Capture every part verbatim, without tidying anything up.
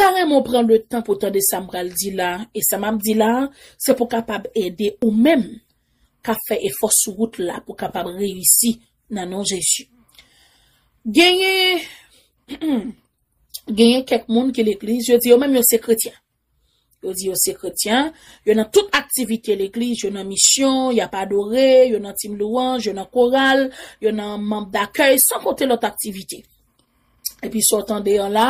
ta renmen w pran letan pou tande sa m pral di la, e sa m ap di la, se pou kapab ede ou menm k ap fè efò sou wout la pou kapab reyisi nan non Jezi. Genyen, genyen kèk moun ki legliz, yo di yo menm yo se kretyen. Yo di yo se kretyen, yo nan tout aktivite legliz, yo nan misyon, y ap adore, yo nan tim louwanj, yo nan koral, yo nan manm dakèy, san konte lòt aktivite. Epi sa w tande an la,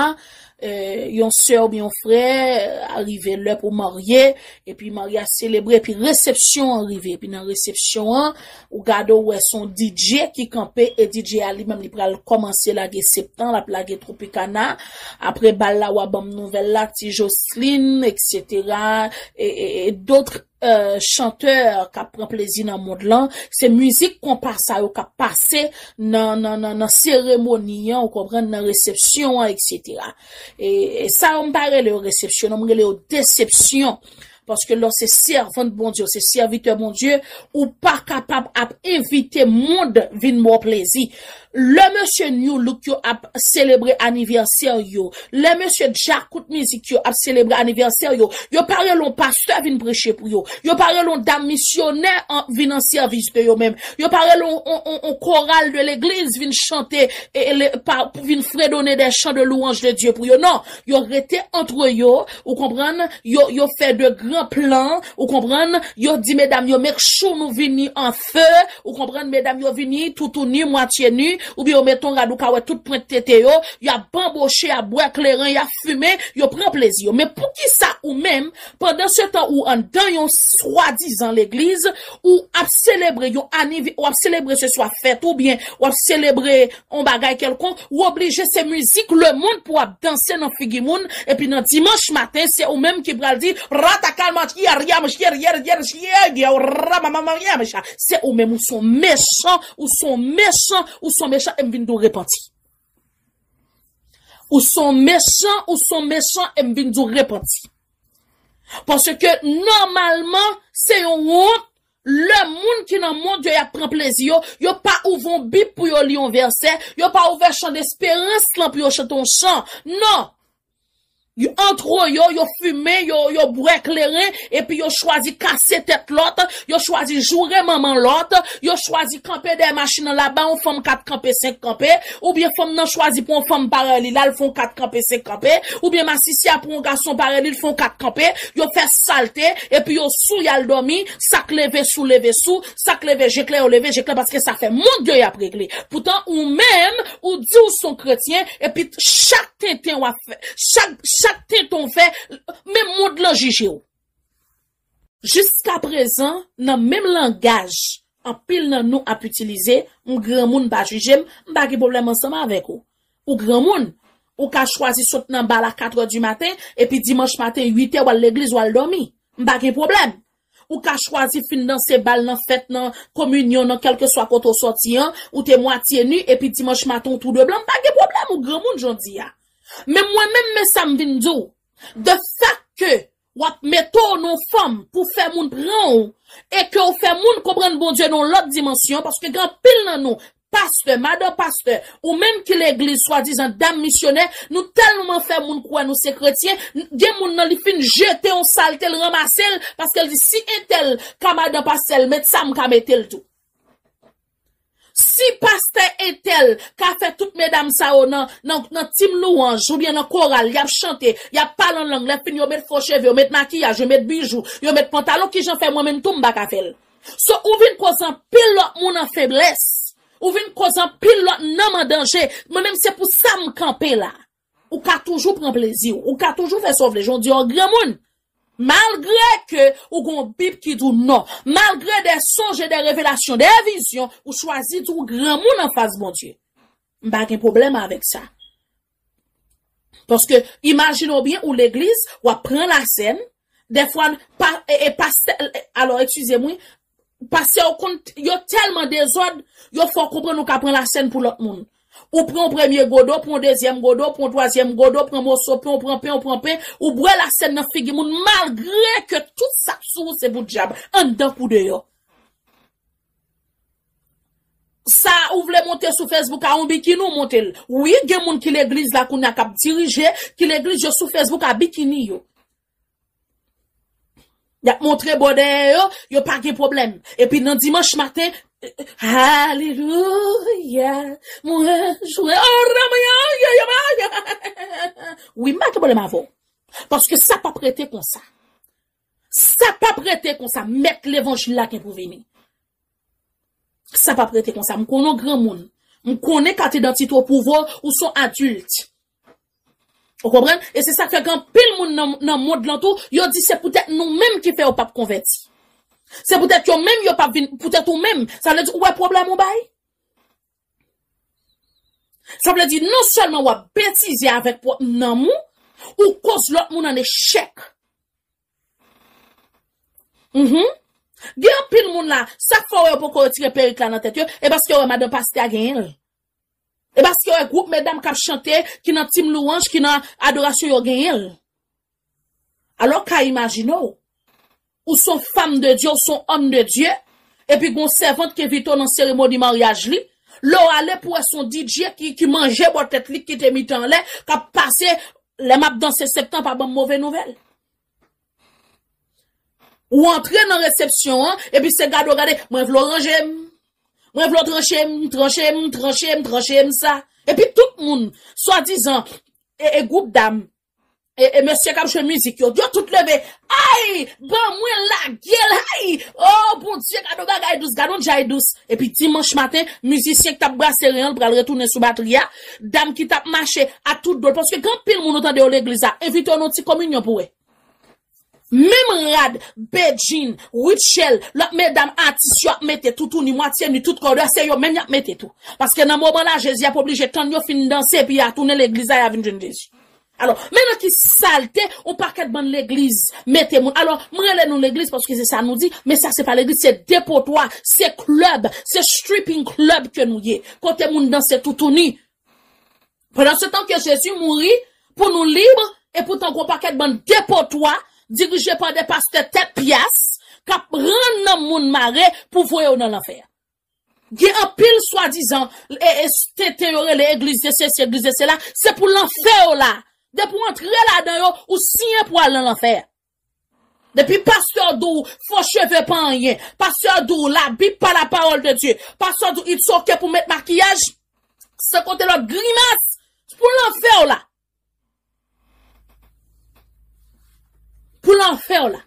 eh, yon sè oubyen yon frè, eh, arive lè pou marye, epi maryaj selebre, epi resepsyon an rive, epi nan resepsyon an, ou gade w wè se yon D J ki kanpe, e D J a li menm li pral kòmanse lage septan, l ap lage Tropicana, apre bal la w a ban m nouvèl la, Ti Jocelyn, et cetera, e, e, e dòt eh, chantè k ap pran plezi nan mond lan, se mizik konpa sa yo k ap pase nan, nan, nan, nan seremoni an, ou konprann, nan resepsyon an, et cetera. E, e sa yo m pa rele yo resepsyon, non, m rele yo desepsyon. Paske lè w se sèvant Bondye, w se sèvitè Bondye, ou pa kapab ap envite mond vin ba w plezi. Lè mesye New Look yo ap selebre anivèsè yo, lè mesye Djakout Mizik yo ap selebre anivèsè yo, yo pa rele yon pastè vin preche pou yo. Yo pa rele yon dam misyonè an, vin an sèvis de yo menm. Yo pa rele yon, yon, yon, yon koral de legliz vin chante e, e le, pa, pou vin fredone des chants de louange de Dieu pou yo. Non, yo rete antre yo, ou konprann, yo, yo fè de gran plan, ou konprann, yo di medam yo, make sure nou vini an fe, ou konprann, medam yo vini toutouni, mwatye ni, oubyen yo met yon rad ou ka wè tout pwent tete yo, y ap banboche, y ap bwè kleren, y ap fimen, yo pran plezi yo. Men poukisa ou menm, pandan se tan ou anndan yon swadizan legliz, ou ap selebre yon aniv-, ou ap selebre se swa fèt oubyen ou ap selebre yon bagay kèlkonk, ou oblije se mizik lemonn pou w ap danse nan figi moun, epi nan dimanch maten, se ou menm ki pral di, ratakalman, yè, yè, yè, yè, yè, yè, ramamama, yè, mecha. Se ou menm, ou son mechan, ou son mechan, ou son mechan, e m vin di w repanti. Ou son mechan, ou son mechan, e m vin di w repanti. Paske nòmalman, se yon wont lè moun ki nan mond yo y ap pran plezi yo, yo pa ouvè yon Bib pou yo li yon vèsè, yo pa ouvè chan desperans lan pou yo chante yon chan. Non! Yo, antre yo, yo fimen, yo, yo bwè kleren, epi yo chwazi kase tèt lòt, yo chwazi joure manman lòt, yo chwazi kanpe dèyè machin nan la, ba yon fanm kat kanpe, senk kanpe, oubyen fanm nan chwazi pou yon fanm parèy li, l al fè yon kat kanpe, senk kanpe, oubyen masisi a pou yon gason parèy li, l fè yon kat kanpe, yo fè salte, epi yo sou, y al dòmi, sa k leve sou, leve sou, sa k leve je klè, yo leve je klè, paske sa fè mond yo y ap regle. Poutan, ou menm, ou di w s on kretyen, epi chak tenten w ap fè, chak, chak tenten w fè, men mond lan jije w. Jiskaprezan, nan menm langaj anpil nan nou ap itilize, m granmoun pa jije m, m pa gen pwoblèm ansanm avèk ou. Ou granmoun, ou ka chwazi sot nan bal a katrè di maten, epi dimanch maten, uitè, w al legliz, w al dòmi. M pa gen pwoblèm. Ou ka chwazi fin danse bal nan fèt, nan kominyon, nan kèlkeswa kote w sòti an, ou te mwatye ni, epi dimanch maten, ou tou de blan, m pa gen pwoblèm, ou granmoun jan w di a. Men mwen menm, men sa m vin di w. De fèt ke w ap mete w nan yon fòm pou fè moun pran w, e ke w fè moun konprann Bondye nan yon lòt dimansyon, paske gen anpil nan nou, pastè, madan pastè, ou menm ki legliz, swadizan dam misyonè, nou tèlman fè moun kwè nou se kretyen, n-, gen moun nan li fin jete yon salte, l ranmase l, paske l di si entèl ka madan pastè, l met sa, m ka mete l tou. Si pastè entèl ka fè tout medam sa yo nan, nan, nan tim louwanj oubyen nan koral, y ap chante, y ap pale an lang, lè fini yo met fo cheve, yo met makiyaj, yo met bijou, yo met pantalon, kijan fè mwen menm tou m pa ka fè l? So, ou vin koz anpil lòt moun an feblès. Ou vin koz anpil lòt nanm an danje. Mwen menm se pou sa m kanpe la. Ou ka toujou pran plezi w. Ou ka toujou fè sa w vle. Jan w di w granmoun. Malgre ke ou gon Bib ki di w non. Malgre des songes et des révélations, des visions, ou chwazi di w granmoun anfas Bondye. M pa gen pwoblèm avèk sa. Paske, imajine w byen, ou legliz, w ap pran lasèn, dèfwa, pa, e, e pastè, e, alò, eskize m, wi, pastè yo konn, yo tèlman dezòd, yo fè w konprann ou ka pran lasèn pou lòt moun. Ou pran yon premye godo, pran yon dezyèm godo, pran yon twazyèm godo, pran moso pen, ou pran pen, ou pran pen, ou bwè lasèn nan figi moun, malgre ke tout sa k sou ou se pou dyab, anndan kou deyò. Sa ou vle monte sou Facebook a yon bikini ou monte l. Wi, gen moun ki legliz la kounye a k ap dirije, ki legliz yo sou Facebook a bikini yo. Y ap montre bò dèyè yo, yo pa gen pwoblèm. Epi nan dimanch maten, alelouya, mwen jwe, oh, ramaya, ya, ya, ya. Wi, m pa gen pwoblèm avè w. Paske sa p ap rete konsa. Sa p ap rete konsa. Mèt levanjil la gen pou vini. Sa p ap rete konsa. M konnen w granmoun. M konnen kat idantite w pwouve w, ou se yon adilt. Ou konprann? E se sa k fè gen anpil moun nan, nan mond lan tou, yo di se poutèt nou menm ki fè yo p ap konvèti. Se poutèt yo menm yo p ap vin, poutèt ou menm. Sa vle di ou wè pwoblèm ou bay? Sa vle di non sèlman w ap betize avèk pwòp nanm ou, ou koz lòt moun an echèk. Mhm. Gen anpil moun la, sa k fè w wè yo poko retire perik la nan tèt yo, e paske yo wè madan pastè a genyen l. E paske yo wè gwoup medam k ap chante, ki nan tim louwanj, ki nan adorasyon yo genyen l. Alò, w ka imajine w, ou se yon fanm de Dye, ou se yon òm de Dye, epi gen yon sèvant ki envite w nan seremoni maryaj li, lè w ale pou wè se yon D J ki, ki manje bò tèt li, ki kite mitan anlè, k ap pase, lè m ap danse septan, pa ban m move nouvèl. Ou antre nan resepsyon an, epi se gade w gade, mwen vle w ranje m. Mwen vle w tranche m, tranche m, tranche m, tranche m sa. Epi tout moun, swadizan, e, e gwoup dam, e, e mesye k ap jwe mizik yo, yo tout leve, ay, ban mwen lage l, ay, oh, Bondye, gade yon bagay dous, gade yon djay dous. Epi dimanch maten, mizisyen ki t ap brase ren an, l pral retounen sou batri a, dam ki t ap mache a tout do l, paske gen anpil moun ou tande yo legliz la, envite yo nan ti kominyon pou wè. Menm rad, bedjin, Rutshelle, lòt medam atis yo ap mete toutouni, mwatye ni, tout kòdè, se yo menm y ap mete tou. Paske nan moman la, Jezi ap oblije tann yo fin danse, epi y a tounen legliz la, y a vin jwenn Jezi. Alò, men nan ki salte, yon pakèt bann legliz mete moun. Alò, m rele nou legliz paske se sa nou di, men sa se pa legliz, se depotwa, se klèb, se stripping club ke nou ye. Kote moun danse toutouni. Pandan se tan ke Jezi mouri pou nou lib, e poutan gon pakèt bann depotwa, dirije pa de pastè tèt pyas, k ap rann nanm moun mare pou voye w nan lanfè. Gen anpil swadizan, e, e, tenten yo rele egliz de sesi, egliz de sela, se pou lanfè yo la. Depi w antre ladan yo, ou siyen pou al nan lanfè. Depi pastè di w fo cheve pa anyen, pastè di w la Bib pa la pawòl de Dye, pastè di w it's ok pou met makiyaj, se kote lòt grimas pou lanfè w la. Pou lanfè w la.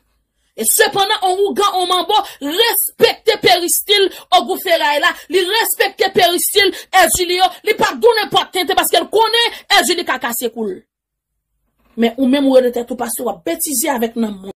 E sepandan, on ougan, on manbo, respekte peristil ogou feray la, li respekte peristil Èzili yo, li pa di w nenpòt tenten paske l konnen Èzili ka kase kou l. Men ou menm ou rele tèt ou pastè, w ap betize avèk nanm moun.